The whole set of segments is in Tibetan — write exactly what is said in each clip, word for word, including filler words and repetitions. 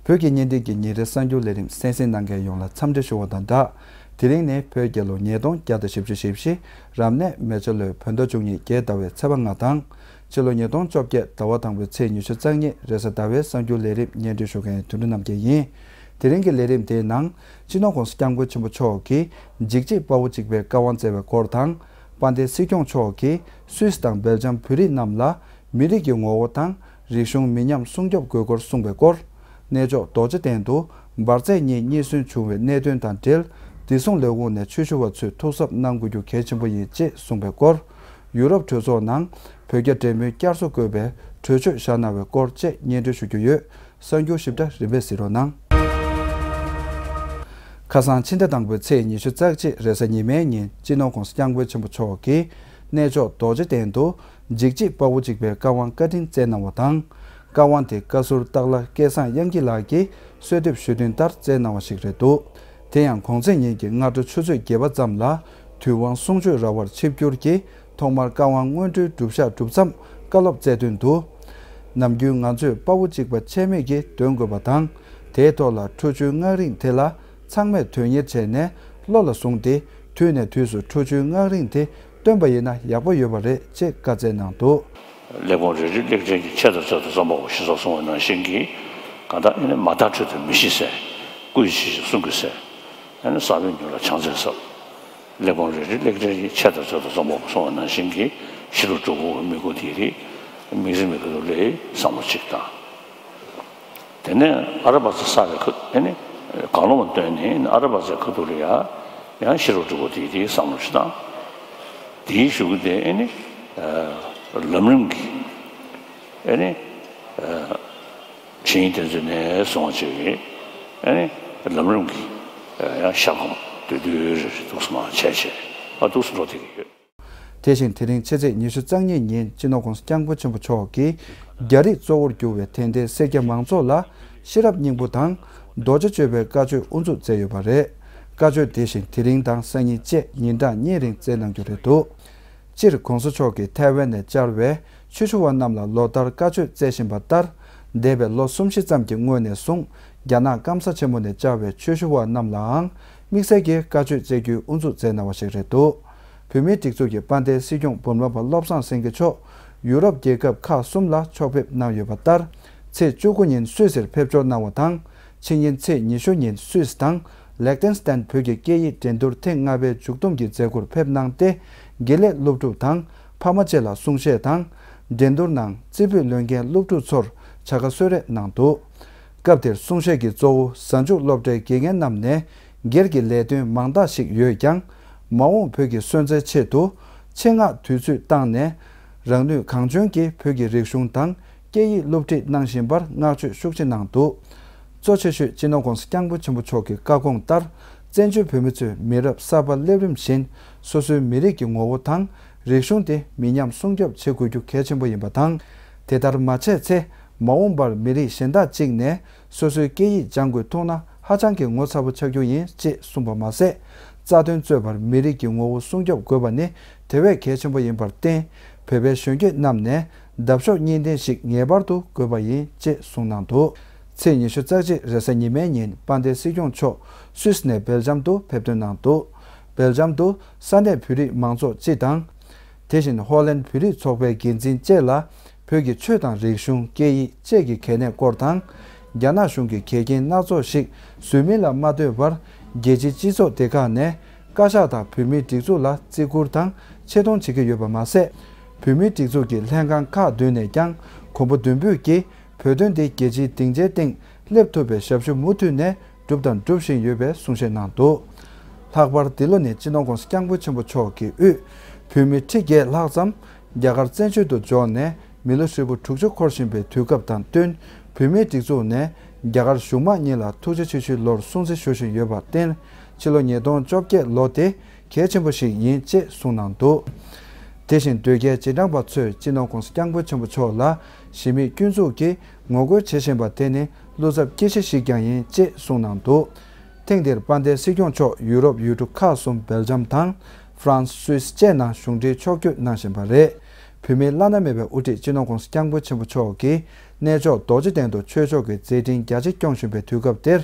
བོད་ཀྱི་བརྙན་འཕྲིན་གྱི་ཉིན་རེའི་གསར་འགྱུར་ལས་རིམ་གསན་གཟིགས་གནང་མཁན་ཡོངས་ལ་འཚམས་འདྲི་ཞུ་བ་དང་སྦྲགས། དེ་རིང་ནི་བོད་རྒྱལ་ལོ་ཉིས་སྟོང་བརྒྱ་དང་བཞི་བཅུ་ཞེ་བཞི། རབ་གནས་མེ་བྱ་ལོའི་བོད་ཟླ་བཅུ་གཉིས་བརྒྱད་ཟླ་བའི་ཚེས་པ་ལྔ་དང་། ཕྱི་ལོ་ཉིས་སྟོང་བཅོ་བརྒྱད་ཟླ་བ་དང་པོའི་ཚེས་ཉི་ཤུ་རྩ་གཉིས་རེས་གཟའ་ཟླ་བའི་གསར་འགྱུར་ལས་རིམ་སྙན་སྒྲོན་ཞུ་མཁན་དོན་གྲུབ་རྣམ་རྒྱལ་ཡིན། དེ་རིང་གི་ལས་རིམ་དེའི་ནང་། སྤྱི་ནོར་༸གོང་ས་༸སྐྱབས་མགོན་ཆེན་པོ་མཆོག་གིས་འཇིགས་བྱེད་དཔའ་བོ་གཅིག་པའི་བཀའ་དབང་སྩལ་བའི་སྐོར་དང་། དཔལ་ལྡན་སྲིད་སྐྱོང་མཆོག་གིས་སུད་སི་དང་སྦེལ་ཇམ་བོད་རིགས་རྣམས་ལ། མི་རིགས་ཀྱི་ངོ་བོ་དང་། རིག་གཞུང་མི་ཉམས་སྲུང་སྐྱོབ་དགོས་སྐོར་གསུངས་པའི་སྐོར། གནས་མཆོག་རྡོ་རྗེ་གདན་དུ་འབར་རྫས་གཉིས་རྙེད་སོན་བྱུང་བའི་གནད་དོན་དང་འབྲེལ། བདེ་སྲུང་ལས་ཁུངས་ནས་ཆོས་ཞུ་བ་ཚོས་ཐུགས་གཟབ་གནང་དགོས་རྒྱུ་གལ་ཆེན་པོ་ཡིན་ཅེས་གསུངས་པའི་སྐོར། ཡུ་རོབ་གྲོས་ཚོགས་ནང་བོད་རྒྱ་འབྲེལ་མོལ་བསྐྱར་གསོ་དགོས་པའི་གྲོས་ཆོད་བཞག་གནང་བའི་སྐོར་བཅས་སྙན་སྒྲོན་ཞུ་རྒྱུ་ཡོད། གསར་འགྱུར་ཞིབ་ཕྲ་རིམ་པས་གཟིགས་རོགས་གནང་། ཁ་སང་ཕྱི་ཟླ་དང་པོའི་ཚེས་ཉི་ཤུ་རྩ་གཅིག་རེས་གཟའ་ཉི་མའི་ཉིན་སྤྱི་ནོར་༸གོང་ས་༸སྐྱབས་མགོན་ཆེན་པོ་མཆོག་གིས་གནས་མཆོག་རྡོ་རྗེ་གདན་དུ་འཇིགས་བྱེད་དཔའ་བོ་གཅིག་པའི་བཀའ་དབང་བཀའ་དྲིན་སྩལ་གནང་བ་དང་། བཀའ་དབང་དེ་བཀའ་ཟུར་སྟག་ལྷ་སྐལ་བཟང་དབྱངས་སྐྱིད་ལགས་ཀྱིས་གསོལ་འདེབས་ཞུས་དོན་ལྟར་སྩལ་གནང་བ་ཞིག་རེད་འདུག་དེ་ཡང་གོང་ཚེས་ཉིན་གྱི་སྔ་དྲོ་ཆུ་ཚོད་བརྒྱད་པ་ཙམ་ལ་དུས་དབང་གསུང་ཆོས་ར་བར་ཆིབས་བསྒྱུར་གྱིས། ཐོག་མར་བཀའ་དབང་སྔོན་འགྲོའི་སྒྲུབ་ཞག་སྒྲུབ་མཚམས་བཀའ་སློབ་སྩལ་དོན་དུ། ནམ་རྒྱུན་ང་ཚོས་དཔའ་བོ་གཅིག་པ་ཆད་མེད་ཀྱིས་འདོན་དགོས་པ་དང་། དེའི་ཐོག་ལ་ཁྲོ་ཆུའི་སྔགས་རིང་དེ་ལ་ཚང་མས་དོན་གཉེར་བྱས་ནས་བློ་ལ་བཟུང་སྟེ་དུས་ནས་དུས་སུ་ཁྲོ་ཆུའི་སྔགས་རིང་དེ་འདོན་པ་ཡིན་ན་ཡག་པོ་ཡོད་པ་རེད་ཅེས་བཀའ་སྩལ་གནང་འདུག་གླེགས་བམ་རེ་རེ་གླེགས་བྲལ་གྱི་ཆེད་དུ་བརྩོན་དུ་བརྩོན་པའོ་ཞེས་སོགས་གསུངས་པ་ནང་བཞིན་གྱི་གང་ལྟར་ཨེ་ནི་མ་དག་ཁྲོད་དུ་མི་ཤི་ཟེར། སྐུ་ཡི་ཕྱི་བཞིན་གསུང་དགོས་ཟེར། ཨེ་ནི་ས་བོན་ཉུལ་ལ་ཕྱག་འཚལ་ཟབ། གླེགས་བམ་རེ་རེ་གླེགས་བྲལ་གྱི་ཆེད་དུ་བརྩོན་དུ་བརྩོན་པའོ་གསུངས་པ་ནང་བཞིན་གྱི་ཤི་ལོ་དྲུག་པོ་མི་དགུ་དེ་རིགས་མིག་རིལ་མི་དགུ་ལ་བསམ་བློ་གཅིག་དང་། དེ་ནས་ཨ་ར་བ་ཚ་ས་རའི་ཁ་ཨེ་ནི་གང་བློ་མ་བཏོན་ནས་ཨ་ར་བ་ཚའི་ཁ་ཐུག་ལ་ཡང་ཡང་ཤི་ལོ་དྲུག་པོ་དེ་དེ་བསམ་བློ་ཞིག་དང་། དེའི་གཞུག་གུ་དེ་ཨེ་ནི་ལམ་རིམ་གྱི་ཨེ་ནི། ཆིངས་ཡིག་དེ་ཚོ་ནས་བཟུང་བྱས་ཨ་ནི་ལམ་རིམ་གྱི་ཡང་ཞག་གམ་དུས་དུས་རེ་རེ་འདུག་སེ་མར་བྱས་བྱས་ཨ་འདུག་སེ་འགྲོ་བསྡད་ཀྱི་ཡོད། དེ་བཞིན་དེ་རིང་ཕྱི་ཚེས་ཉི་ཤུ་རྩ་གཉིས་ཉིན་སྤྱི་ནོར་༸གོང་ས་༸སྐྱབས་མགོན་ཆེན་པོ་མཆོག་གིས་རྒྱ་རིགས་གཙོ་བོར་གྱུར་བའི་དད་ལྡན་སེར་སྐྱ་མང་ཚོགས་ལ་ཤེས་རབ་སྙིང་པོ་དང་རྡོ་རྗེ་གཅོད་པའི་བཀའ་ཆོས་དབུ་འཛུགས་མཛད་ཡོད་པ་རེད། བཀའ་ཆོས་དེ་བཞིན་དེ་རིང་དང་སང་ཉིན་བཅས་ཉིན་གྲངས་གཉིས་རིང་སྩལ་གནང་རྒྱུ་རེད་འདུག་སྤྱིར་༸གོང་ས་མཆོག་གིས་ཐའེ་ཝན་ནས་བཅར་བའི་ཆོས་ཞུ་བ་རྣམས་ལ་ལོ་ལྟར་བཀའ་ཆོས་སྩལ་བཞིན་པ་ལྟར། འདས་པའི་ལོ་གསུམ་བཞི་ཙམ་གྱི་སྔོན་ནས་བཟུང་རྒྱ་ནག་སྐམ་ས་ཆེན་མོ་ནས་བཅར་བའི་ཆོས་ཞུ་བ་རྣམས་ལའང་དམིགས་བསལ་གྱི་བཀའ་ཆོས་སྩལ་རྒྱུའི་དབུ་འཛུགས་མཛད་གནང་བ་ཞིག་རེད་འདུག་བོད་མིའི་སྒྲིག་འཛུགས་ཀྱི་དཔལ་ལྡན་སྲིད་སྐྱོང་འབུམ་རམས་པ་བློ་བཟང་སེང་གེ་མཆོག་ཡུ་རོབ་རྒྱལ་ཁབ་ཁག་གསུམ་ལ་ཕྱོགས་ཕེབས་གནང་ཡོད་པ་ལྟར། ཚེས་བཅུ་དགུ་ཉིན་སུད་སིར་ཕེབས་འབྱོར་གནང་བ་དང་། ཕྱི་ཉིན་ཚེས་ཉི་ཤུ་ཉིན་སུད་སི་དང་ལེག་ཏེན་སི་ཏན་བོད་ཀྱི་སྐད་ཡིག་འགྲན་བསྡུར་ཐེངས་ལྔ་པའི་མཇུག་བསྡོམས་ཀྱི་མཛད་སྒོར་ཕེབས་གནང་སྟེ། དགེ་ལས་སློབ་ཕྲུག་དང་ཕ་མ་བཅས་ལ་གསུང་བཤད་དང་། འགྲན་བསྡུར་ནང་རྩེ་ཕུད་ལོན་མཁན་སློབ་ཕྲུག་ཚོར་བྱ་དགའ་གསོལ་རས་གནང་འདུག་སྐབས་དེར་གསུང་བཤད་ཀྱི་གཙོ་བོ་གཟའ་མཇུག་སློབ་གྲྭའི་དགེ་རྒན་རྣམས་ནས་སྒེར་གྱི་ལས་དོན་མང་དག་ཞིག་ཡོད་ཀྱང་། མ་འོངས་བོད་ཀྱི་སོན་རྩའི་ཆེད་དུ་ཆེད་མངགས་དུས་ཚོད་བཏང་ནས། རང་ནུས་གང་འཇོན་གྱིས་བོད་ཀྱི་རིག་གཞུང་དང་སྐད་ཡིག་སློབ་ཁྲིད་གནང་བཞིན་པར་བསྔགས་བརྗོད་ཤུགས་ཆེ་གནང་འདུག་གཙོ་ཆེ་ཤོས་སྤྱི་ནོར་༸གོང་ས་༸སྐྱབས་མགོན་ཆེན་པོ་མཆོག་གི་བཀའ་དགོངས་ལྟར། བཙན་བྱོལ་བོད་མི་ཚོས་མི་རབས་གསར་པ་སླེབས་རིམ་བཞིན་སོ་སོའི་མི་རིགས་ཀྱི་ངོ་བོ་དང་རིག་གཞུང་དེ་མི་ཉམས་སྲུང་སྐྱོབ་བྱེད་དགོས་རྒྱུ་གལ་ཆེན་པོ་ཡིན་པ་དང་། དེ་ལྟར་མ་བྱས་ཚེ་མ་འོངས་པར་མི་རིགས་གཞན་དག་ཅིག་ནས་སོ་སོའི་སྐད་ཡིག་སྦྱང་དགོས་ཐུག་ན་ཧ་ཅང་གི་ངོ་ཚ་པོ་ཆགས་རྒྱུ་ཡིན་ཅེས་གསུངས་པ་མ་ཟད། རྩ་དོན་གཙོས་པར་མི་རིགས་ཀྱི་ངོ་བོ་སྲུང་སྐྱོབ་དགོས་པ་ནི་དེ་བས་གལ་ཆེན་པོ་ཡིན་པར་བརྟེན། བོད་པའི་གཞོན་སྐྱེས་རྣམས་ནས་འདབ་གཤོག་གཉིས་ལྡན་ཞིག་ངེས་པར་དུ་དགོས་པ་ཡིན་ཅེས་གསུངས་གནང་འདུག་ཚེས་ཉི་ཤུ་རྩ་གཅིག་རེས་གཟའ་ཉི་མའི་ཉིན་དཔལ་ལྡན་སྲིད་སྐྱོང་མཆོག་སུད་སི་ནས་སྦེལ་ཇམ་དུ་ཕེབས་ཐོན་གནང་འདུག་སྦེལ་ཇམ་དུ་ས་གནས་བོད་རིགས་མང་ཚོགས་སྤྱི་དང་། དེ་བཞིན་ཧོ་ལན་བོད་རིགས་ཚོགས་པའི་འགན་འཛིན་བཅས་ལ་བོད་ཀྱི་ཆོས་དང་རིག་གཞུང་སྐད་ཡིག་བཅས་ཀྱི་གལ་གནད་སྐོར་དང་། རྒྱ་ནག་གཞུང་གི་འགལ་རྐྱེན་སྣ་ཚོགས་ཤིག་བཟོས་མིན་ལ་མ་ལྟོས་པར་རྒྱལ་སྤྱིའི་སྤྱི་ཚོགས་སྡེ་ཁག་ནས་བཀའ་ཤག་དང་བོད་མིའི་སྒྲིག་འཛུགས་ལ་བརྩི་བཀུར་དང་ཆེ་མཐོང་བྱེད་ཀྱི་ཡོད་པ་མ་ཟད། བོད་མིའི་སྒྲིག་འཛུགས་ཀྱི་ལྷན་ཁང་ཁག་བདུན་ནས་ཀྱང་མགོན་པོ་བདུན་པོས་ཀྱིས་བོད་དོན་དེ་རྒྱལ་སྤྱིའི་སྡིངས་ཆའི་སྟེང་སླེབས་ཐུབ་པའི་ཞབས་ཞུ་མུ་མཐུད་ནས་བསྒྲུབས་དང་སྒྲུབ་བཞིན་ཡོད་པའི་གསུང་བཤད་གནང་འདུག་ལྷག་པར་འདི་ལོ་ནི་སྤྱི་ནོར་༸གོང་ས་༸སྐྱབས་མགོན་ཆེན་པོ་མཆོག་གི་དབུས་བོད་མི་ཁྲི་བརྒྱད་ལྷག་ཙམ་རྒྱ་གར་བཙན་བྱོལ་དུ་འབྱོར་ནས་མི་ལོ་ཧྲིལ་པོ་དྲུག་ཅུ་འཁོར་བཞིན་པའི་དུས་སྐབས་དང་བསྟུན། བོད་མིའི་སྒྲིག་འཛུགས་ནས་རྒྱ་གར་གཞུང་མང་གཉིས་ལ་ཐུགས་རྗེ་ཆེ་ཞུའི་ལོར་སྲུང་བརྩི་ཞུ་བཞིན་ཡོད་པར་བརྟེན། ཕྱི་ལོ་ཉིས་སྟོང་བཅོ་བརྒྱད་ལོ་དེ་གལ་ཆེན་པོ་ཞིག་ཡིན་ཅེས་གསུངས་གནང་འདུག་དེ་བཞིན་དོལ་རྒྱལ་རྗེས་འབྲང་པ་ཚོས་སྤྱི་ནོར་༸གོང་ས་༸སྐྱབས་མགོན་ཆེན་པོ་མཆོག་ལ་གཞིས་མི་དཀོན་མཆོག་གིས་ངོ་རྒོལ་བྱེད་བཞིན་པ་དེ་ནི་བློ་འཚབ་སྐྱེ་གཞི་ཞིག་ཀྱང་ཡིན་ཅེས་གསུངས་གནང་འདུག་ཐེངས་འདིར་དཔལ་ལྡན་སྲིད་སྐྱོང་མཆོག་ཡུ་རོབ་ཡུལ་གྲུ་ཁག་གསུམ་སྦེལ་ཇམ་དང་ཧྥ་རན་སི། སུད་སི་བཅས་ནང་གཞུང་འབྲེལ་ཕྱོགས་བསྐྱོད་གནང་བཞིན་པ་རེད། བོད་མིའི་བླ་ན་མེད་པའི་དབུ་ཁྲིད་སྤྱི་ནོར་༧གོང་ས་༧སྐྱབས་མགོན་ཆེན་པོ་མཆོག་གིས་གནས་མཆོག་རྡོ་རྗེ་གདན་དུ་ཆོས་ཕྱོགས་ཀྱི་མཛད་འཕྲིན་རྒྱ་ཆེ་སྐྱོང་བཞིན་པའི་དུས་སྐབས་འདིར།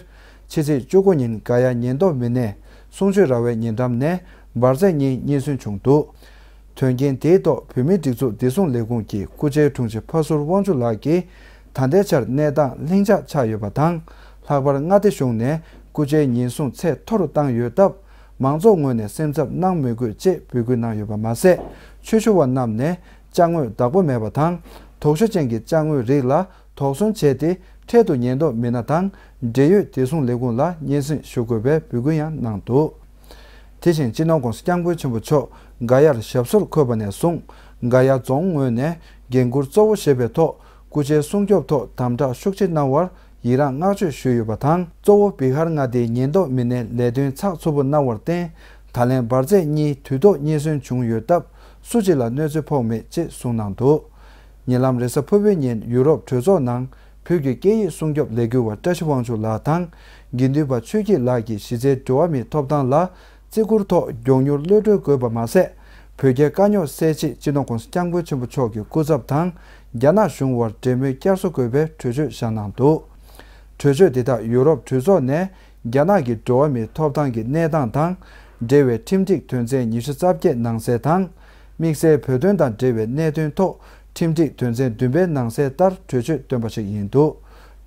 ཕྱི་ཚེས་བཅུ་དགུ་ཉིན་དགའ་ཡ་ཉེན་རྟོག་མི་སྣས་གསུང་ཆོས་ར་བའི་ཉེ་འགྲམ་ནས་འབར་རྫས་གཉིས་རྙེད་སོན་བྱུང་འདུག་དོན་རྐྱེན་དེའི་ཐོག་བོད་མིའི་སྒྲིག་འཛུགས་བདེ་སྲུང་ལས་ཁུངས་ཀྱི་སྐུ་བཅར་དྲུང་ཆེ་ཕ་ཟུར་དབང་ཕྱུག་ལགས་ཀྱིས། ད་ལྟའི་ཆར་གནས་སྟངས་ལྷིང་འཇགས་ཆགས་ཡོད་པ་དང་། ལྷག་པར་མངའ་སྡེ་གཞུང་ནས་སྐུ་བཅར་ཉེན་སྲུང་ཚད་མཐོ་རུ་བཏང་ཡོད་སྟབས། མང་ཚོགས་ངོས་ནས་སེམས་འཚབ་གནང་མི་དགོས་ཅེས་འབོད་སྐུལ་གནང་ཡོད་པ་མ་ཟད། ཆོས་ཞུ་བ་རྣམས་ནས་ཅ་དངོས་བདག་པོ་མེད་པ་དང་། དོགས་གཞི་ཅན་གྱི་ཅ་དངོས་རིགས་ལ་དོགས་ཟོན་བྱས་ཏེ། འཕྲལ་དུ་ཉེན་རྟོག་མི་སྣ་དང་འབྲེལ་ཡོད་བདེ་སྲུང་ལས་ཁུངས་ལ་སྙན་སེང་ཞུ་དགོས་པའི་འབོད་སྐུལ་ཡང་གནང་འདུག་དེ་བཞིན་སྤྱི་ནོར་༧གོང་ས་༧སྐྱབས་མགོན་ཆེན་པོ་མཆོག་དགའ་ཡར་ཞབས་སོར་འཁོད་པ་ནས་བཟུང་། དགའ་ཡ་རྫོང་ངོས་ནས་འགན་འཁུར་གཙོ་བོ་བཞེས་པའི་ཐོག་སྐུ་བཅར་སྲུང་སྐྱོབ་ཐོག་དམ་དྲག་ཤུགས་ཆེ་གནང་བར་ཡི་རངས་བསྔགས་བརྗོད་ཞུས་ཡོད་པ་དང་། གཙོ་བོ་བི་ཧར་མངའ་སྡེའི་ཉེན་རྟོག་མི་སྣའི་ལས་དོན་ཚགས་ཚུད་པོ་གནང་བར་བརྟེན། ད་ལན་འབར་རྫས་གཉིས་དུས་ཐོག་རྙེད་སོན་བྱུང་ཡོད་སྟབས། སུ་གཅིག་ལ་གནོད་འཚེ་ཕོག་མེད་ཅེས་གསུངས་གནང་འདུག་ཉེ་ལམ་རེས་གཟའ་ཕུར་བུའི་ཉིན་ཡུ་རོབ་གྲོས་ཚོགས་ནང་བོད་ཀྱི་སྐད་ཡིག་སྲུང་སྐྱོབ་ལས་འགུལ་བ་བཀྲ་ཤིས་དབང་ཕྱུག་ལགས་དང་། དགེ་འདུན་པ་ཆོས་སྐྱིད་ལགས་ཀྱིས་གཞི་རྩའི་འགྲོ་བ་མིའི་ཐོབ་ཐང་ལ་བརྩི་བཀུར་ཐོག་མགྱོགས་མྱུར་གློད་གྲོལ་དགོས་པ་མ་ཟད། བོད་རྒྱའི་དཀའ་རྙོག་སེལ་ཆེད་སྤྱི་ནོར་༧གོང་ས་༧སྐྱབས་མགོན་ཆེན་པོ་མཆོག་གི་སྐུ་ཚབ་དང་། རྒྱ་ནག་གཞུང་བར་འབྲེལ་མོལ་བསྐྱར་གསོ་དགོས་པའི་གྲོས་ཆོད་བཞག་གནང་འདུག་གྲོས་ཆོད་འདི་དག་ཡུ་རོབ་གྲོས་ཚོགས་ནས། རྒྱ་ནག་གི་འགྲོ་བ་མིའི་ཐོབ་ཐང་གི་གནས་སྟངས་དང་འབྲེལ་བའི་ཁྲིམས་སྒྲིག་དོན་ཚན་ཉི་ཤུ་རྩ་བརྒྱད་ནང་གསལ་དང་། དམིགས་བསལ་བོད་དོན་དང་འབྲེལ་བའི་གནད་དོན་ཐོག་ཁྲིམས་སྒྲིག་དོན་ཚན་བདུན་པའི་ནང་གསལ་ལྟར་གྲོས་ཆོད་བཏོན་པ་ཞིག་ཡིན་འདུག་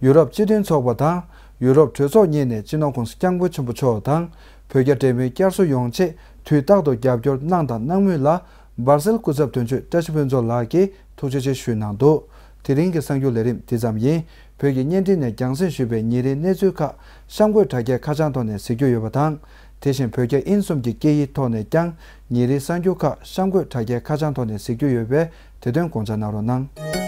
ཡུ་རོབ་སྤྱི་མཐུན་ཚོགས་པ་དང་ཡུ་རོབ་གྲོས་ཚོགས་གཉིས་ནས་སྤྱི་ནོར་༧གོང་ས་༧སྐྱབས་མགོན་ཆེན་པོ་མཆོག་དང་བོད་རྒྱ་འབྲེལ་མོལ་བསྐྱར་གསོ་ཡོང་ཆེད་དུས་རྟག་ཏུ་རྒྱབ་སྐྱོར་གནང་དང་གནང་མུས་ལ། སྦར་སེལ་སྐུ་ཚབ་དོན་གཅོད་བཀྲ་ཤིས་ཕུན་ཚོགས་ལགས་ཀྱིས་ཐུགས་རྗེ་ཆེ་ཞུས་གནང་འདུག་དེ་རིང་གི་གསར་འགྱུར་ལས་རིམ་འདི་ཙམ་ཡིན། བོད་ཀྱི་བརྙན་འཕྲིན་ནས་རྒྱང་སྲིང་ཞུས་པའི་ཉིན་རེའི་གནས་ཚུལ་ཁག་གཤམ་འཁོད་དྲ་རྒྱའི་ཁ་བྱང་ཐོག་ནས་གཟིགས་རྒྱུ་ཡོད་པ་དང་། དེ་བཞིན་བོད་རྒྱ་དབྱིན་གསུམ་གྱི་སྐད་ཡིག་ཐོག་ནས་ཀྱང་ཉིན་རེའི་གསར་འགྱུར་ཁག་གཤམ་འཁོད་དྲ་རྒྱའི་ཁ་བྱང་ཐོག་ནས་གཟིགས་རྒྱུ་ཡོད་པས། དེ་དོན་དགོངས་འཇགས་གནང་རོགས་གནང་།